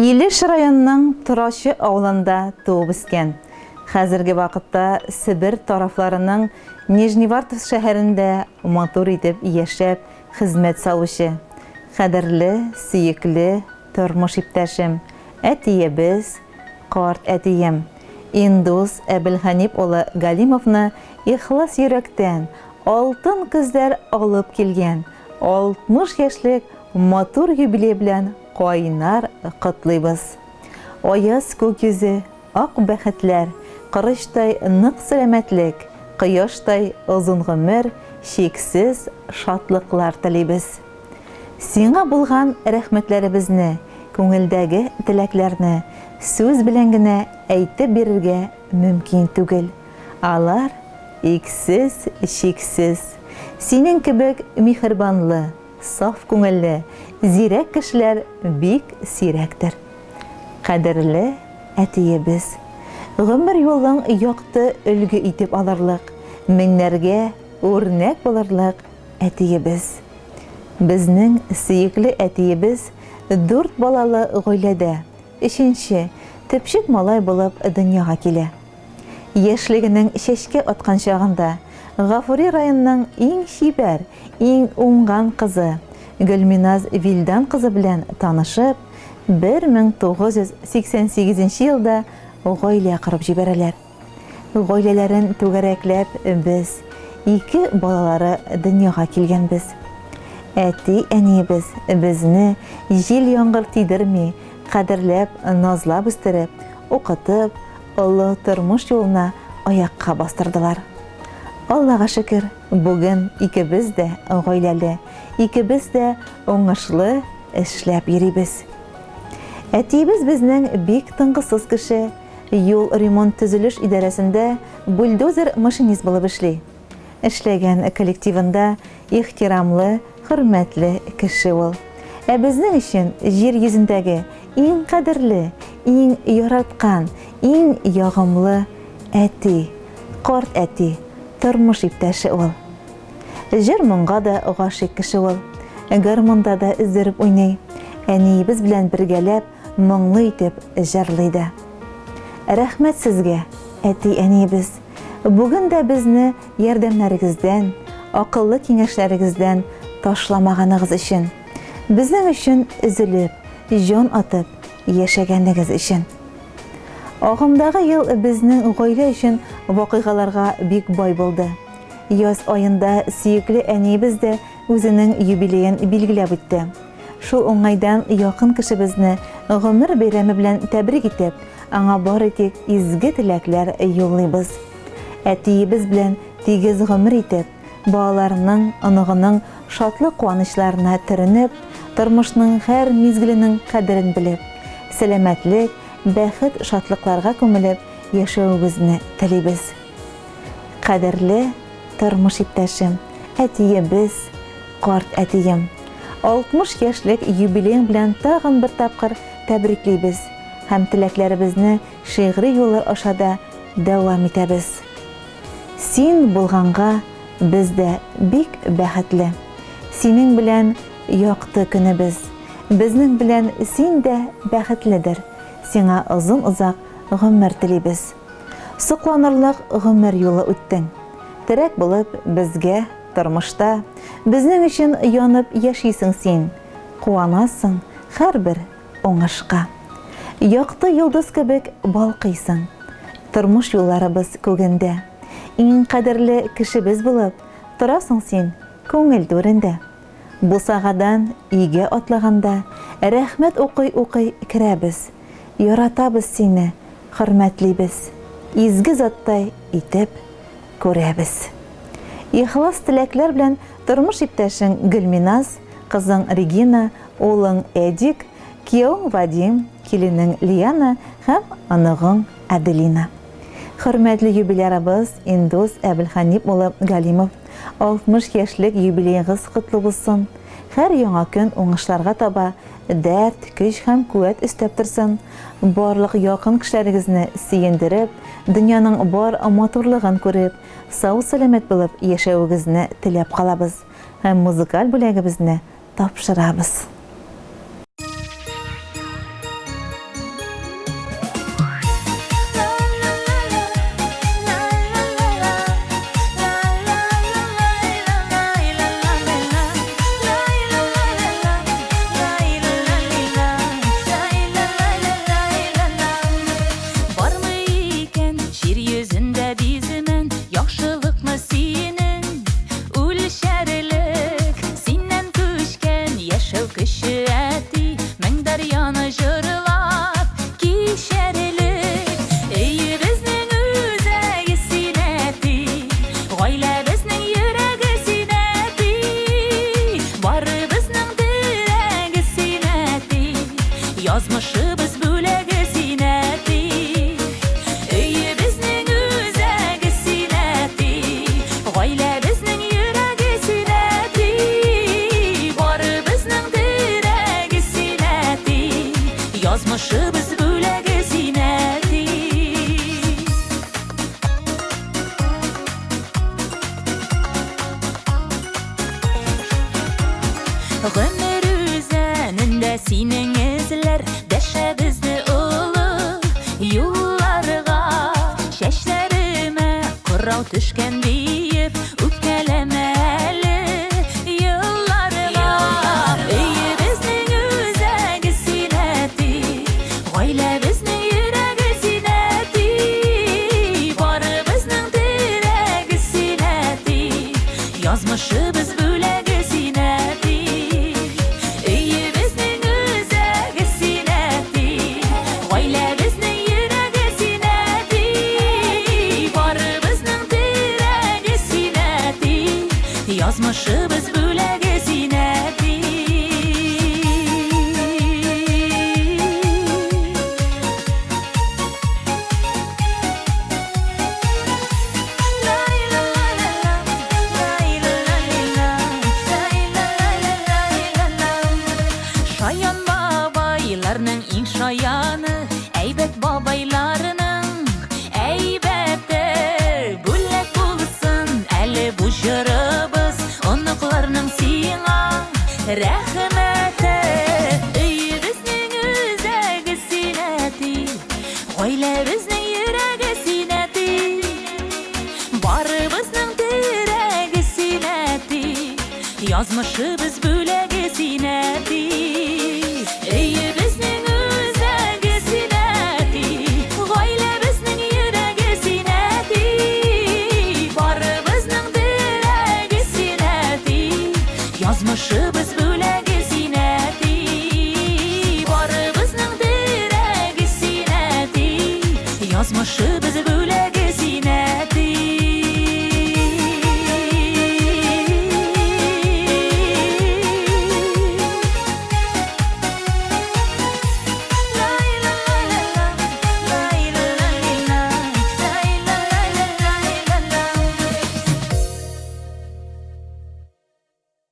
Илеш районының Торачы авылында туып үскән. Хәзерге вакытта Себер тарафларының Нижневартовск шәһәрендә матур итеп яшәп, хезмәт салучы, кадерле, сөекле тормыш иптәшем, әтиебез, карт әтием, Индус Әбелхәнип улы Галимовны ихлас йөрәктән алтын көзләр алып килгән 60 яшьлек матур юбилей белән кайнар котлыйбыз. Аяз күк йөзе, ак бәхетләр, корычтай нык сәламәтлек, кояштай озын гомер, чиксез шатлыклар телибез. Сиңа булган рәхмәтләребезне, күңелдәге теләкләрне сүз белән генә әйтеп бирергә мөмкин түгел. Алар иксез-чиксез. Синең кебек миһербанлы, саф күңелле, зирәк кешеләр бик сирәктер. Кадерле әтиебез! Гомер юлың якты өлге итеп алырлык, меңнәргә үрнәк булырлык әтиебез! Безнең сөекле әтиебез дүрт балалы гаиләдә өченче, төпчек малай булып дөньяга килә. Яшьлегенең чәчкә аткан чагында Гафури районының иң чибәр, иң уңган кызы Гөлминаз Вилдан кызы белән танышып, 1988 нче елда гаилә корып җибәрәләр. Гаиләләрен түгәрәкләп без, ике балалары дөньяга килгәнбез. Әти-әниебез безне җил-яңгыр тидерми, кадерләп, назлап үстереп, укытып, олы тормыш юлына аякка бастырдылар. Аллага шөкер, бүген икебез дә гаиләле, икебез дә уңышлы эшләп йөрибез. Әтиебез безнең бик тынгысыз кеше, юл ремонт-төзелеш идарәсендә бульдозер-машинист булып эшли. Эшләгән коллективында ихтирамлы, хөрмәтле кеше ул. Ә безнең өчен җир йөзендәге иң кадерле, иң яраткан, иң ягымлы әти, карт әти, тормыш иптәше ул. Җыр-моңга да гашыйк кеше ул. Гармунда да өздереп уйный. Әниебез белән бергәләп моңлы итеп җырлый да. Рәхмәт сезгә, әти-әниебез! Бүген дә безне ярдәмнәрегездән, акыллы киңәшләрегездән ташламаганыгыз өчен. Безнең өчен өзелеп, җан атып яшәгәнегез өчен. Агымдагы ел безнең гаилә өчен вакыйгаларга бик бай булды. Яз аенда сөекле әниебез дә үзенең юбилеен билгеләп үтте. Шул уңайдан якын кешебезне гомер бәйрәме белән тәбрик итеп, аңа бары тик изге теләкләр юллыйбыз. Әтиебез белән тигез гомер итеп, балаларының, оныгының шатлык-куанычларына төренеп, тормышның һәр мизгеленең кадерен белеп, сәламәтлек, бәхет-шатлыкларга күмелеп яшәвегезне телибез. Кадерле тормыш иптәшем, әтиебез, карт әтием! 60 яшьлек юбилеең белән тагын бер тапкыр тәбриклибез һәм теләкләребезне шигъри юллар аша да дәвам итәбез. Син булганга без дә бик бәхетле. Синең белән якты көнебез. Безнең белән син дә бәхетледер. Сиңа озын-озак гомер телибез. Сокланырлык гомер юлы үттең. Терәк булып безгә тормышта, Безнең өчен янып яшисең син, Куанасың һәрбер уңышка. Якты йолдыз кебек балкыйсың Тормыш юлларыбыз күгендә. Иң кадерле кешебез булып Торасың син күңел түрендә. Бусагадан өйгә атлаганда, Рәхмәт укый-укый керәбез. Яратабыз сине, хөрмәтлибез, Изге заттай итеп күрәбез. Ихлас теләкләр белән тормыш иптәшең Гөлминаз, кызың Регина, улың Эдик, киявең Вадим, киленең Лиана һәм оныгың Аделина. Хөрмәтле юбилярыбыз Индус Әбелханип улы Галимов, 60 яшьлек юбилеегыз котлы булсын! Һәр яңа көн уңышларга таба дәрт, көч һәм куәт өстәп торсын. Барлык якын кешеләрегезне сөендереп, дөньяның бар матурлыгын күреп, сау-сәламәт булып яшәвегезне теләп калабыз һәм музыкаль бүләгебезне тапшырабыз. Гомер үзәнендә синең эзләр Дәшә безне олы юлларга. Чәчләремә кырау төшкән диеп, Үпкәләмә әле елларга. Өебезнең үзәге син, әти, Гаиләбезнең йөрәге син, әти, Барыбызның терәге син, әти, Язмышыбыз бүләге син, әти. Өебезнең үзәге син, әти, Гаиләбезнең йөрәге син, әти, Барыбызның терәге син, әти, Язмышыбыз бүләге син, әти. Шаян бабайларның иң шаяны, әйбәт бабайларның әйбәте. Бүләк булсын әле бу җырыбыз, оныкларның сиңа рәхмәте. Өебезнең үзәге син, әти, гаиләбезнең йөрәге син, әти, барыбызның терәге син, әти, язмышыбыз бүләге син, әти. Өебезнең үзәге син, әти, гаиләбезнең йөрәге син, әти, барыбызның терәге син, әти, язмышыбыз бүләге син, әти, барыбызның терәге син, әти, язмышыбыз.